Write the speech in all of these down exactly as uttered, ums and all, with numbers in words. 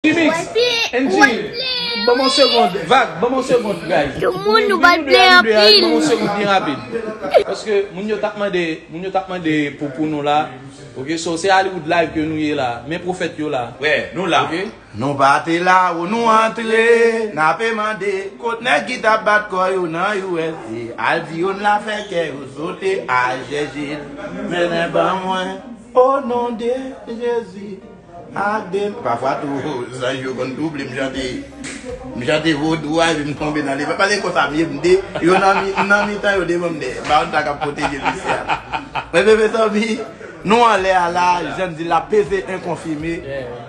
Remix. N G, ban m yon segond. Vag, ban m yon segond, guys. Tout moun, nou pral play anpil. Ban m yon segond byen rapid. Paske moun yo t ap mande, moun yo t ap mande pou, pou nou la. Ok, so se Hollywood Live ke nou ye la. Men pwofèt yo la. Wè, nou la. Ok? Nou pa te la ou nou antre, n ape mande, kot nèg ki t ap bat kò yo nan U S A, al di yo n la fè kè yo sote, al chèche l, mennen ban mwen, o non de Jezi, ak de, pafwa tou, zanj yo konn twouble m chante, m chante vodou a, epi m tonbe nan leve, pale konsa m ye, m de, yo nan mi, nan mitan yo devan m dèyè, m pa konn sa k ap pwoteje mesye a. Men, men, mezanmi, nou anlè a la, jan di la, peze enkonfime.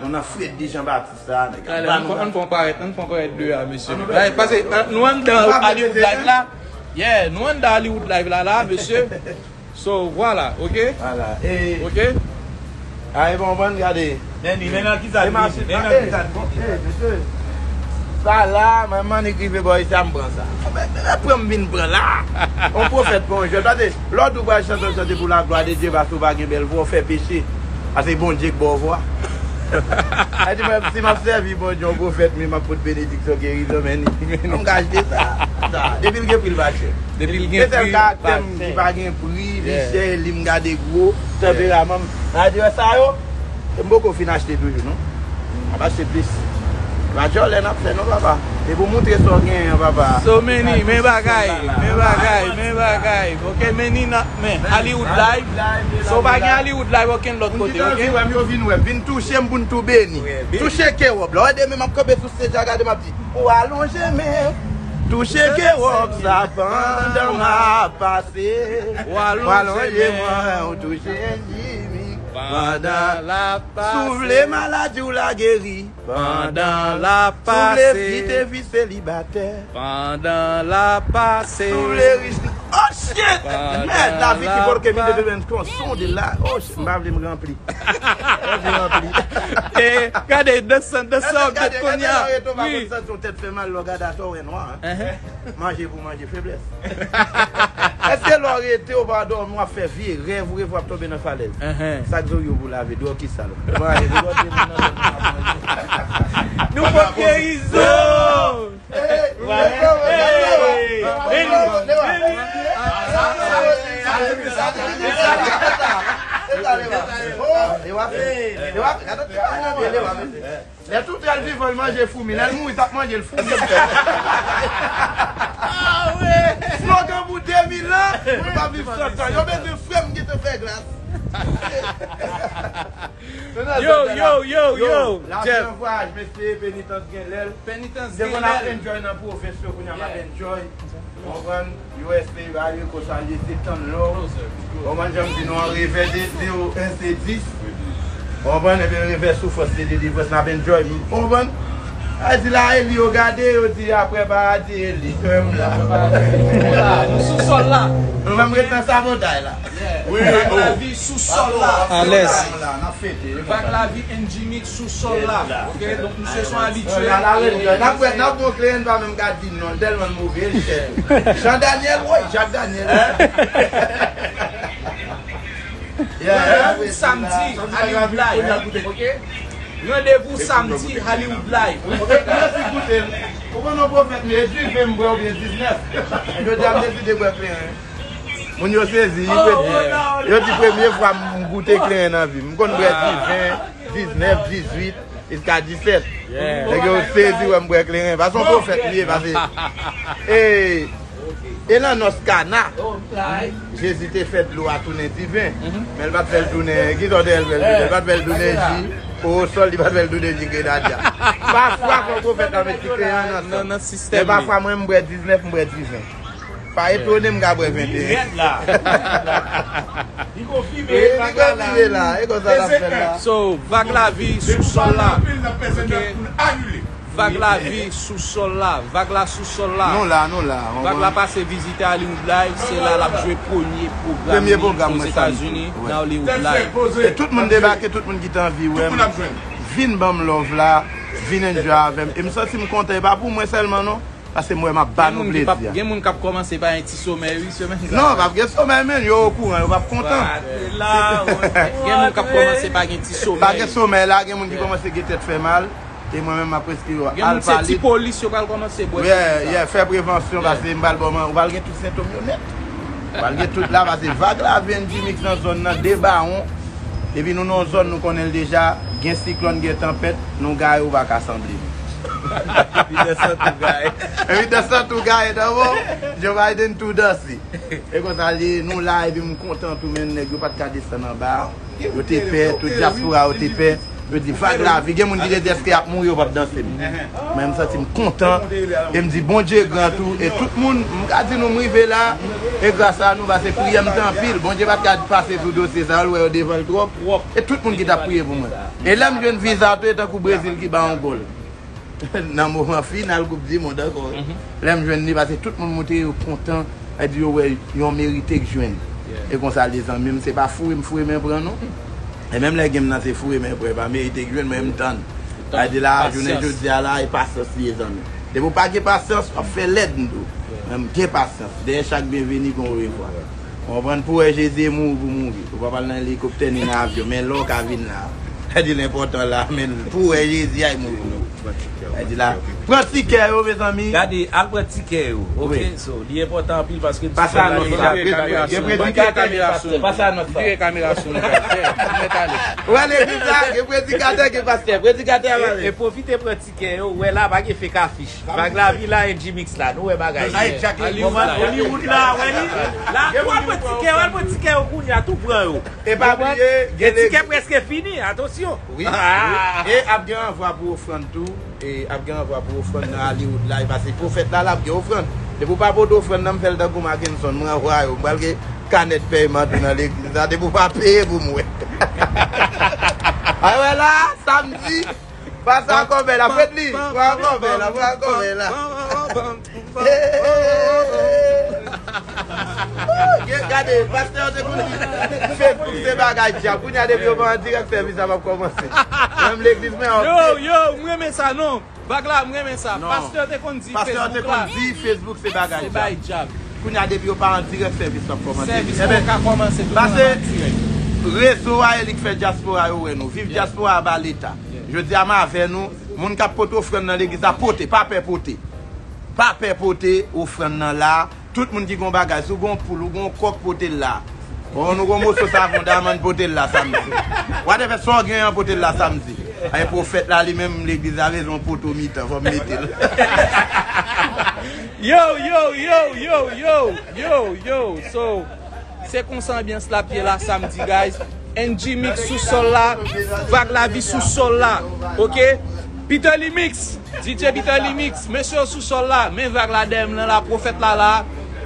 Nou nan Freddy Jean Baptiste sa, nèg ap ba nou. Ann fè yon parèt, ann fè yon parèt de a, mesye. Pase, nou anndan Hollywood Live la. Yeah, nou anndan Hollywood Live la, la, mesye. So, vwala, ok? Vwala. Ok? Ay, bon, bon, gade. Men li, men nan ki sa li vini, men nan ki sa li vini. Sa la, mwen, mwen, ki rive bò isi a, m pran sa. Men, men, men, pran m vin pran la. On pwofèt, bon, je, tande, lòt ou pral chante, chante pou la gloire de Dieu, paske ou pa gen bèl vwa, ou fè peche. Paske Bondye k ba w vwa. A di mwen, si m ap sèvi Bondye, on pwofèt, men m ap pot benediksyon, gerizon, men ni, men ni. M ka achte sa. Sa, depi l gen pri, l pa chè. Depi l gen pri, l pa chè. Se sèl karaktè m ki pa gen pri, li chè, li m gade gwo, tanperaman m. A di, sa yo, e m poko fin achte toujou, non. M ap achte plis. Pa djòlè n ap fè, non, papa. E pou moutre sa w genyen an, papa. So, men ni, men bagay, men bagay, men bagay. Ok, men ni nan, men Hollywood Live. So, pa gen Hollywood Live okenn lòt kote, ok? Moun ki t anvi wè m, yo vin wè m. Vin touche m pou n tou beni. Touche K-Rob la. Ou wè demen m ap kanpe sou stage a, gade m ap di, ou alonje men. Touche K-Rob sa pandan m ap pase. Ou alonje men, ou touche Jimmy. Pandan l ap pase. Si w vle maladi w la geri. Pandan l ap pase. Si w vle vite vi selibatè. Pandan l ap pase. Si w vle rich. Oh shit! Mèd, lavi ki pòl ke mi de demen kon sonde la. Oh shit, m pa vle m ranpli. M pa vle m ranpli. E, gade, dansan, dansan, gade, gade, lè w reto pa konn santi yon tèt fè mal, lè w gade atò, w wè nwa, hein. Manje pou manje feblès. Èske lè w rete, w pa dòmi, w ap fè vye rèv, ou reve w ap tonbe nan falèz? Sa k zo yo pou lave, dwòl ki sal. Manje pou dwòl, moun nan dòmi, w ap manje. Nou pot gerizon! Hey, hey, hey, hey, hey, hey. Lè tout lè l vivan, l manje foumi. Lè l mouri, t ap manje l foumi. Slogan pou de mil an, nou p ap viv san tan. Yo bezwen frè m gentan fè glas. Yo, yo, yo, yo. Lavi an vwayaj, mesye, penitans gen lè l. Penitans gen lè l. M te konn ap enjoy nan pwovens yo, kounye a m ap enjoy. Konprann? U S A, ba yo konsa l ye, se tann lò. Konprann jan m di nou an, revè de zewo en se dis. Konprann? Epi revè soufrans se delivrans, n ap enjoy. Konprann? A di la, Eli, yo gade, yo di, apre paradi, Eli, menm la. Nou sou sòl la. Nou menm ret nan sabotay la. Wi, Vag Lavi sou sòl la. Alèz. Vag Lavi N G Mix sou sòl la. Ok, donk misye se yon abitye. N ap wè, n ap gon kleren pa menm ka di non, tèlman l move, l chè. Jean Daniel, woy, Jacques Daniel. Randevou samdi, Hollywood Live. Ok? Randevou samdi, Hollywood Live. Ok, mèsi koute m. Ou konn yon pwofèt, men diven m bwè oubyen diznèf. Jodi a m deside bwè kleren. Moun yo sezi, yo di, yo di premye fwa m goute kleren nan vi m. M konn bwè diven, diznèf, dizuit, jiska disèt. Nèg yo sezi wè m bwè kleren. Paske yon pwofèt m ye, paske, e, e nan nòs Kana, Jezi te fè dlo a tounen diven. Men l pa t fè l tounen, ki sa w te fè l tounen? L pa t fè l tounen ji, o sòl, li pa t fè l tounen ji grenadya. Pafwa, fò pwofèt la met ti kleren nan san. Men pafwa, mwen, m bwè diznèf, m bwè diven. Pa etone m ka bwè venteyen. Li rèd la. Li konfime, e li konfime la. E konsa n ap fè l la. So, Vag Lavi sou sòl la. Ok. Vag Lavi sou sòl la. Vag la sou sòl la. Nou la, nou la. Vag la pase vizite Hollywood Live. Se la l ap jwe premye pwogram li Ozetazini, nan Hollywood Live. E tout moun debake, tout moun ki te anvi wè m. Vin ban m love la. Vin enjoy avè m. E m santi m kontan. E pa pou mwen sèlman, non. Paske m wè m ap ba nou plezi a. Gen moun k ap kòmanse pa gen ti somèy, wi, semèn sa. Non, p ap gen somèy, men yo okouran, yo p ap kontan. Gen moun k ap kòmanse pa gen ti somèy. Pa gen somèy la, gen moun ki kòmanse gen tèt fè mal. E mwen menm, m ap enskri yo. Gen al moun, se pale ti polis yo pral kòmanse bwè. Yeah, yeah, fè prevansyon, yeah, paske m pral ba w, ou pral gen tout sentòm yo nèt. Ou pral gen tout la, paske Vag Lavi, N G Mix nan zòn nan, de bawon. Epi nou nan yon zòn, nou konnen l deja, gen siklòn, gen tanpèt, nou gaye, ou pa ka sanble nou. Epi nan sant ou gaye. Epi nan sant ou gaye, tanbò, Joe Biden tou danse. E konsa l ye, nou la, epi m kontan tou, men nèg yo pa t ka desann anba. Yo te pè, tout dyaspora yo te pè. Yo di, Vag Lavi, gen moun ki te di èske y ap mouri, yo p ap danse m. Men m santi m kontan, e m di, Bondye gran tou, e tout moun, m ka di nou, m rive la, e gras a nou, paske priyè m te anpil. Bondye pa t ka pase sou dosye sa, l wè yo devan l twòp. E tout moun ki t ap priye pou mwen. E lè m jwenn viza tou, e tankou Brezil ki ba yon gòl. Nan moman final Koup di Mond ankò, wi. Lè m jwenn li, paske tout moun montre yo kontan, sa di yo wè yon merite k jwenn. E konsa l ye zanmi m, se pa foure m foure men pran non. E menm lè gen m nan se foure men pran, e pa merite k jwenn, mwen m tann. Sa di la, jounen jodi a la, e pasyans li ye zanmi m. Depi w pa gen pasyans, w ap fè lèd m di w. Men m gen pasyans. Dèyè chak byenveni gen orevwa. Ou konprann? Pou wè Jezi e mouri pou mouri. Ou pa pral nan elikoptè ni nan avyon, men lè w ka vin la. Sa di l enpòtan la, men pou wè Jezi a e mouri pou mouri. Sa di la, pran tikè yo, mezanmi. Gade, al pran tikè yo. Ok, so, li enpòtan anpil paske pase anons la. Gen predikatè, gen pastè, pase anons la. Vire kamera sou nou, pastè. Ou wè legliz la, gen predikatè, gen pastè. Predikatè a pale. E pwofite pran tikè yo, wè la, pa gen fake afich. Vag Lavi la, N G Mix la, nou wè bagay. Ay, Jack Hollywood la, wè li. La, tou al pran tikè yo, al pran tikè yo kounye a, tou pran yo. E pa bliye, gen tikè prèske fini, atansyon. Wi, wi. E ap gen anvwa pou ofrann tou. E ap gen anvwa pou ofrann nan Hollywood la. E paske pwofèt la, l ap gen ofrann. Depi w pa pote ofrann nan, m fè l tankou Mackenson, m ranvwaye w. M pral gen kanèt pèyman tou nan legliz la. Depi w pa peye pou m wè. Ay, wè la, samdi. Pase ankò bèl la, Fredly. Pran ankò bèl la, pran ankò bèl la. Gade, pastè yo te konn di Facebook se bagay dyab. Kounye a depi yo pa an dirèk, sèvis la p ap kòmanse. Menm legliz mwen. Yo, yo, m renmen sa non. Vag la, m renmen sa. Pastè yo te konn di Facebook la. Pastè yo te konn di Facebook se bagay dyab. Kounye a depi yo pa an dirèk, sèvis la ap kòmanse. Sèvis la ka kòmanse tou an dirèk. Paske rezo a e li k fè dyaspora yo wè nou. Viv dyaspora a ba leta. Jodi a m avè nou, moun k ap pote ofrann nan legliz la, pote, pa pè pote. Pa pè pote ofrann nan la. Tout moun ki gon bagay, si w gon poul, ou gon kòk, pote l la. Bon, nou gon moso savon damann, pote l la samdi. Whatever, sa w gen an, pote l la samdi. Ay, pwofèt la, li menm, legliz la bezwen yon poto mitan, fò m mete l. Yo, yo, yo, yo, yo, yo, yo. So, se konsa anbyans la ap ye la samdi, guys. N G Mix sou sòl la, Vag Lavi sou sòl la, ok? Peter Limix, D J Peter Limix, mesye yo sou sòl la, men Vag la dèyè m nan la, pwofèt la la,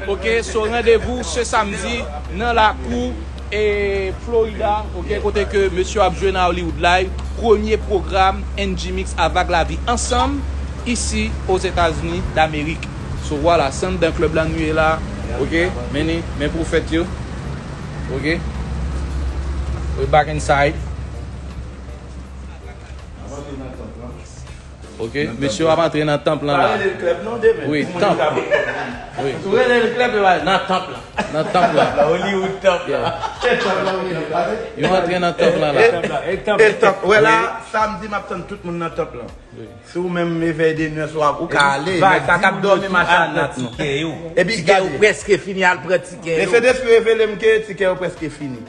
ok? So, randevou se samdi nan lakou e Florida, ok, kote ke mesye yo ap jwe nan Hollywood Live, premye pwogram N G Mix a Vag Lavi ansanm isi Ozetazini Damerik. So, vwala, se anndan klèb la nou ye la, ok, men ni, men pwofèt yo, ok, we back inside. Ok, mesye w ap antre nan tanp lan la. Pa rele l klèb non, demen. Wi, tanp. Wi. Ou rele l klèb, e pa nan tanp lan. Nan tanp lan. Hollywood tanp lan. Yo antre nan tanp lan la. E tanp, wè la, samdi m ap tann tout moun nan tanp lan. Si w menm evèy de nwè swa, ou ka ale. Vag, sa k ap dòmi machin nan tikè yo. Epi tikè yo prèske fini, al pran tikè yo. Mesye Despri revele m ke tikè yo prèske fini.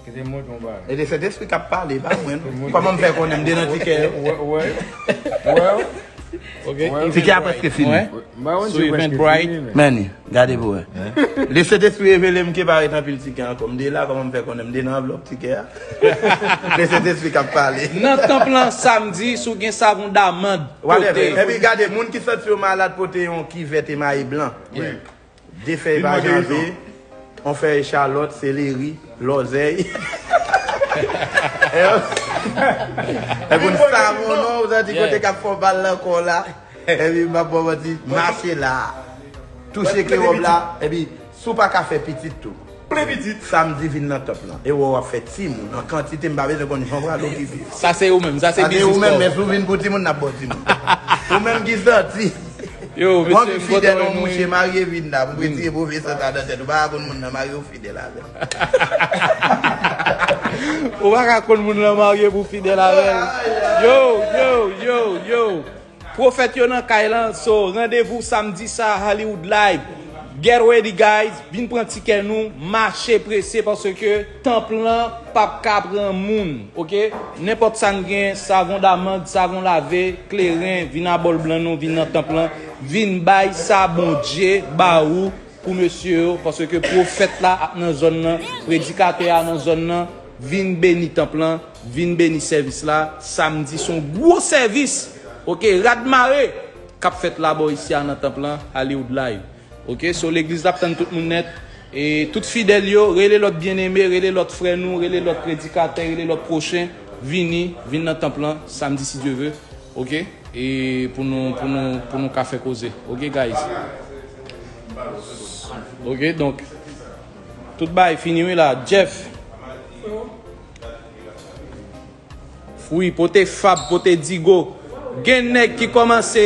Kite m montre yon bagay. E de Sentespri k ap pale, pa mwen non. Kòman m fè konnen m de nan tikè yo? Wè, wè. Wè. Ok. Tikè a prèske fini. So Eventbrite. Men ni, gade pou wè. Le Sentespri revele m ke pa ret anpil tikè ankò. M de la, kòman m fè konnen m de nan anvlòp tikè a? Le Sentespri k ap pale. Nan tanp lan samdi, si w gen savon damann, pote. Epi gade, moun ki santi yo malad, pote yon kivèt emaye blan. De fèy pa janbe, yon fèy echalòt, seleri, lòzèy. Epi yon savon non, ou santi kote k ap fè w mal nan kò w la. Epi m ap ba w manti, mache la. Touche ke wòb la, epi si w pa ka fè pitit tou. Samdi vin nan tanp lan. E wè w ap fè timoun an kantite, m pa bezwen konn jan w pral okipe yo. Sa se ou menm, sa se biznis pa w. Men si w vin pou timoun, n ap ba w timoun. Ou menm ki santi. Yo, mesye, m kontan wè nou. Mouche marye vin la, pou retire pwofesè sa nan tèt ou, pa konn moun nan marye w fidèl avè l. Ou pa ka konn moun lan marye pou fidèl avè l. Yo, yo, yo, yo. Pwofèt yo nan kay lan, so randevou samdi sa, Hollywood Live. Get ready, guys. Vin pran tikè nou, mache prese paske tanp lan p ap ka pran moun, oke? Nenpòt sa n gen, savon damand, savon lave, kleren, vin a bòl blan nou, vin nan tanp lan, vin bay sa Bondye ba ou pou mesye yo, paske pwofèt la ap nan zòn nan, predikatè a nan zòn nan, vin beni tanp lan, vin beni sèvis la, samdi se yon gwo sèvis, oke, rad mare k ap fèt labò isi a nan tanp lan, Hollywood Live. Oke, so legliz la ap tann tout moun nèt. E tout fidèl yo, rele lòt byeneme, rele lòt frè nou, rele lòt predikatè, rele lòt pwochen, vini, vin nan tanp lan, samdi si Dye ve. Oke? E pou nou, pou nou, pou nou ka fè koze. Oke, guys? Oke, donk, tout bagay fini, wi, la. Jeff. Wi, pote fab, pote digo. Gen nèg ki kòmanse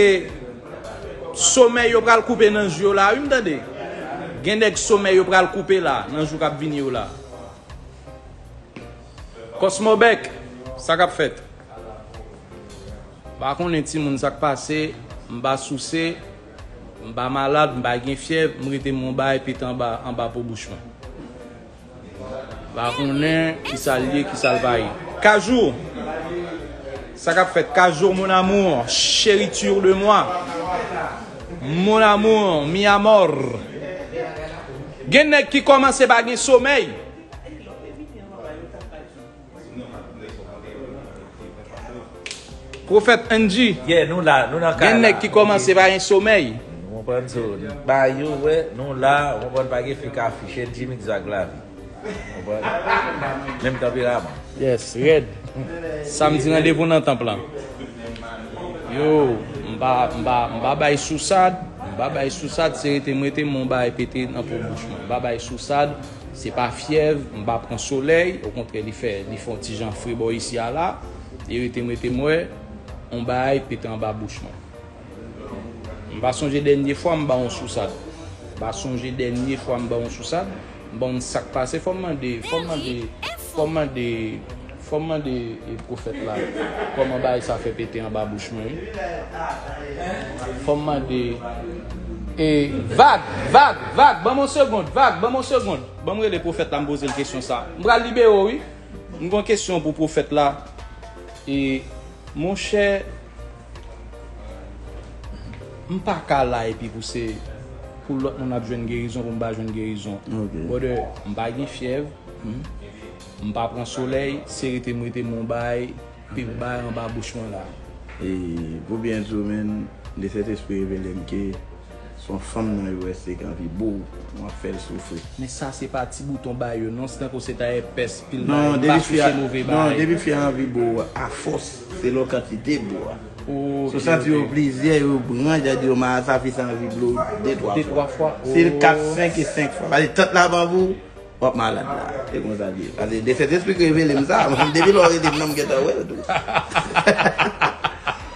somèy yo pral koupe nan jou yo la, wi, m tande. Gen nèg somèy yo pral koupe la, nan jou k ap vini yo la. Kòsmobèk, sa k ap fèt? M pa konnen timoun sa k pase, m pa souse, m pa malad, m pa gen fyèv, m rete m yon bagay pete anba, anba po bouch mwen. M pa konnen kisa l ye, kisa l pa ye. Kajou, sa k ap fèt? Kajou, mon amour, chérie, tu de moi. Mon amour, mi amor. Gen nèg ki kòmanse pa gen somèy. Pwofèt Angie. Yeah, nou la, nou nan kay la. Gen nèg ki kòmanse pa gen somèy. Nou konprann so. Ba yo, wè, nou la, ou konprann, pa gen fake afich, Angie Mix Vag Lavi. Konprann? Menm tanperaman. Yes, rèd. Samdi randevou nan tanp lan. Yo, m pa, m pa, m pa bay sousad, m pa bay sousad, se rete m rete m yon bagay pete nan po bouch mwen. M pa bay sousad, se pa fyèv, m pa pran solèy, okontrè li fè, li fè yon ti jan fre bò isi a la, e rete m rete m wè, yon bagay pete anba bouch mwen. M pa sonje dènye fwa m ba yon sousad. M pa sonje dènye fwa m ba yon sousad. M ba yon sa k pase, fò m mande, fò m mande, fò m mande, fò m mande e pwofèt la kòman bagay sa fè pete anba bouch mwen, wi. Fò m mande e Vag, Vag, Vag, ban m yon segonn, Vag, ban m yon segonn. Ban m rele pwofèt la, m poze l kesyon sa. M pral libere w, wi. M gen yon kesyon pou pwofèt la. E, monchè, m pa ka la epi pou se pou lòt moun ap jwenn gerizon, pou m pa jwenn gerizon. Ok. Brother, m pa gen fyèv, m pa pran solèy, se rete m rete m yon bagay, pete bagay anba bouch mwen la. E pou byen di w, menm, le Sentespri revele m ke se yon fanm nan U S A k anvi bo w, w ap fè l soufri. Men sa se pa ti bouton ba yo non, se tankou se ta èpès pil bagay, m pa chèche move bagay. Non, depi fi a anvi bo w afòs, se lò kantite bo a. Si w santi yo plizyè, yo pran, sa di yo ma sa fi sa anvi bo w de twa fwa. De twa fwa? Se kat, senk e senk fwa. Paske tant la pa pou w, w ap malad la. Se konsa l ye. Paske de Sentespri k revele m sa, mwen, depi lè w rele m nan, m gentan wè l tou.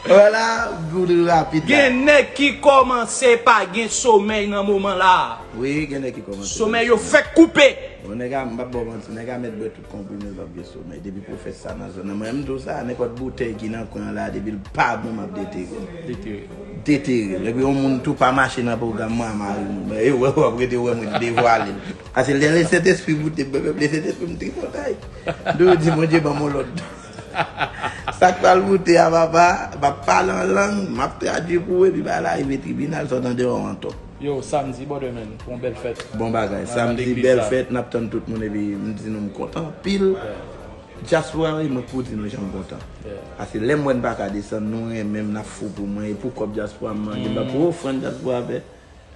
Vwala, pou rapid la. Gen nèg ki kòmanse pa gen somèy nan moman la. Wi, gen nèg ki kòmanse. Somèy yo fèk koupe. Bon, nèg a, m p ap ba w manti, nèg a mèt bwè tout konprime l p ap gen somèy. Depi pwofèt sa nan zòn nan, mwen, m di w sa, nenpòt boutèy ki nan kwen an la, depi l pa bon, m ap detere l. Detere. Detere l. Epi yon moun tou pa mache nan pwogram mwen a mari m. E wè, w ap rete wè mwen devwale l. Paske lè Lesentespri boute m, le Sentespri m tripotay. Dou di Bondye ban m yon lòd. Sa k pral moute a, papa, m ap pale an lang, m ap tradui pou ou, epi bagay la rive tribinal, sa w tande w an tò. Yo, samdi, brother, man, pou yon bèl fèt. Bon bagay. Samdi, bèl fèt, n ap tann tout moun, epi m di nou m kontan anpil. Dyaspora, wi, mwen pou di nou jan m kontan. Paske lè m wè n pa ka desann, nou renmen m, n ap fou pou mwen, e pou kòb dyaspora m mande, m pa pou ofrann dyaspora fè.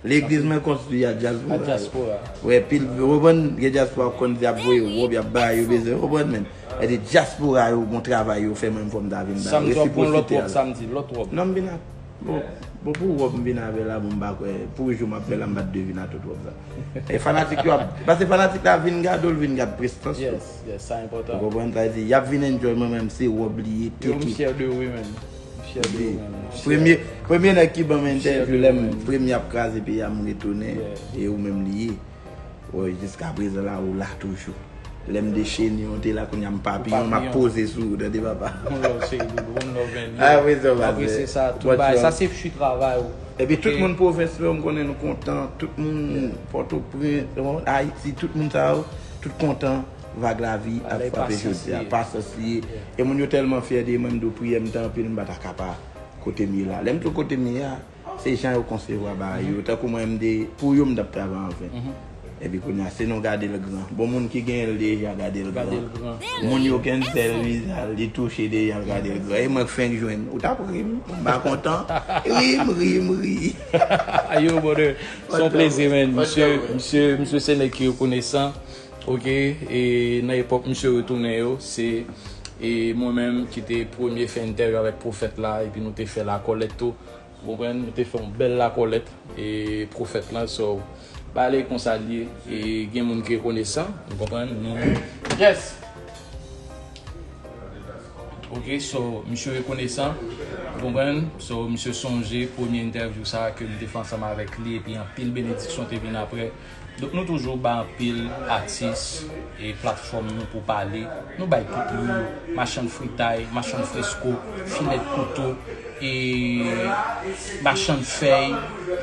Legliz mwen konstwi a dyaspora. A dyaspora. Wè, pil, w konprann, gen dyaspora konn se y ap voye wòb, y ap bay yo bezwen, w konprann, men. E de dyaspora yo, gon travay yo fè, mwen, fò m ta vin ba yo. Samdi, w ap pran lòt wòb, samdi, lòt wòb. Non, m vin ak, bon, bon, pou wòb m vin avè la, bon, m pa kwè, pou jou m ap fè la, m pa t dwe vin ak tout wòb sa. E fanatik yo ap, paske fanatik la vin gade w, l vin gade prestans ou. Yes, yes, sa enpòtan. Ou konprann sa, di, y ap vin enjoy, mwen menm, se wòb li ye, yo, m fyè de ou, wi, menm. M fyè de ou, menm. M fyè. Premye, premye nèg ki ban m entèvyou, lè m premye ap kraze peyi a, m retounen, e ou menm li ye. Wè, jiskaprezan la, ou la toujou. Lè m de cheni, ou te la, kounye a m papiyon, m ap poze sou ou, tande papa. One love, cheri doudou, one love, man. Yo, m apresye sa, tout bagay. Sa se fwi travay ou. Epi tout moun pwovens yo, m konnen nou kontan, tout moun Pòtoprens, Ayiti, tout moun sa yo, tout kontan. Vag Lavi ap frape jodi a, pa sans li ye. E moun yo tèlman fyè de mwen, m di w priyè m te anpil, m pa ta ka pa kote m ye la. Lè m di w kote m ye a, se jan yo konsevwa bagay yo. Tankou mwen, m de, pou yo, m t ap travay anfen. Epi kounye a, se nou gade l gran. Bon, moun ki genyen l deja, gade l gran. Moun yo cancel viza l, li touche deja, l gade l gran. E mwen k fenk jwenn. Ou t ap ri m, m pa kontan. Ri m, ri m, ri. Yo, brother, se yon plezi, man. Misye, misye, misye se nèg ki rekonesan. Ok, e nan epòk misye retounen yo, se e mwen menm ki te premye fè entèvyou avèk Pwofèt la, epi nou te fè lakòlèt tou. Ou konprann? Nou te fè yon bèl lakòlèt e Pwofèt la, so, bagay la e konsa l ye, e gen moun ki rekonesan, ou konprann? Nou, yes! Ok, so, misye rekonesan, ou konprann? So, misye sonje premye entèvyou sa ke m te fè ansanm avèk li, epi anpil benediksyon te vin apre. Donk, nou toujou bay anpil atis e platfòm nou pou pale. Nou bay tout moun, machann fritay, machann fresko, filèt kouto, e machann fèy,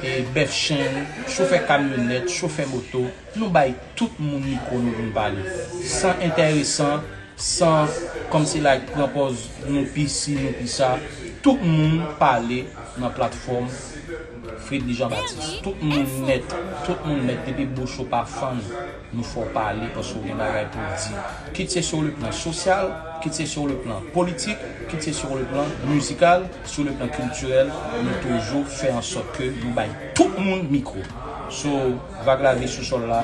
e bèf chenn, chofè kamyonèt, chofè moto. Nou bay tout moun mikwo nou pou n pale. San enteresan, san kòmsi like pran pòz nou pi si, nou pi sa. Tout moun pale nan platfòm Fredly Jean Baptiste. Tout moun nèt, tout moun nèt, depi bouch ou pa fann, nou fè w pale paske w gen bagay pou w di. Kit se sur le plan sosyal, kit se sur le plan politik, kit se sur le plan mizikal, sur le plan kiltirèl, nou toujou fè an sòt ke nou bay tout moun mikwo. So, Vag Lavi sou sòl la,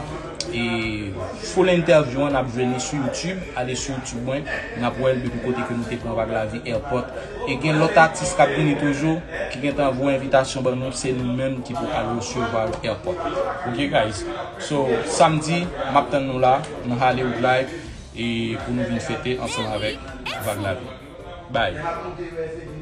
e full entèvyou an, n ap jwenn li sou YouTube, ale sou YouTube mwen, n ap wè l depi kote ke nou te pran Vag Lavi Airport. E gen lòt atis k ap vini toujou, ki gentan voye envitasyon ban nou, se nou menm ki pou al resevwa yo Airport. Ok, guys? So, samdi, m ap tann nou la, nan Hollywood Live, e pou nou vin fete ansanm avèk Vag Lavi. Bye!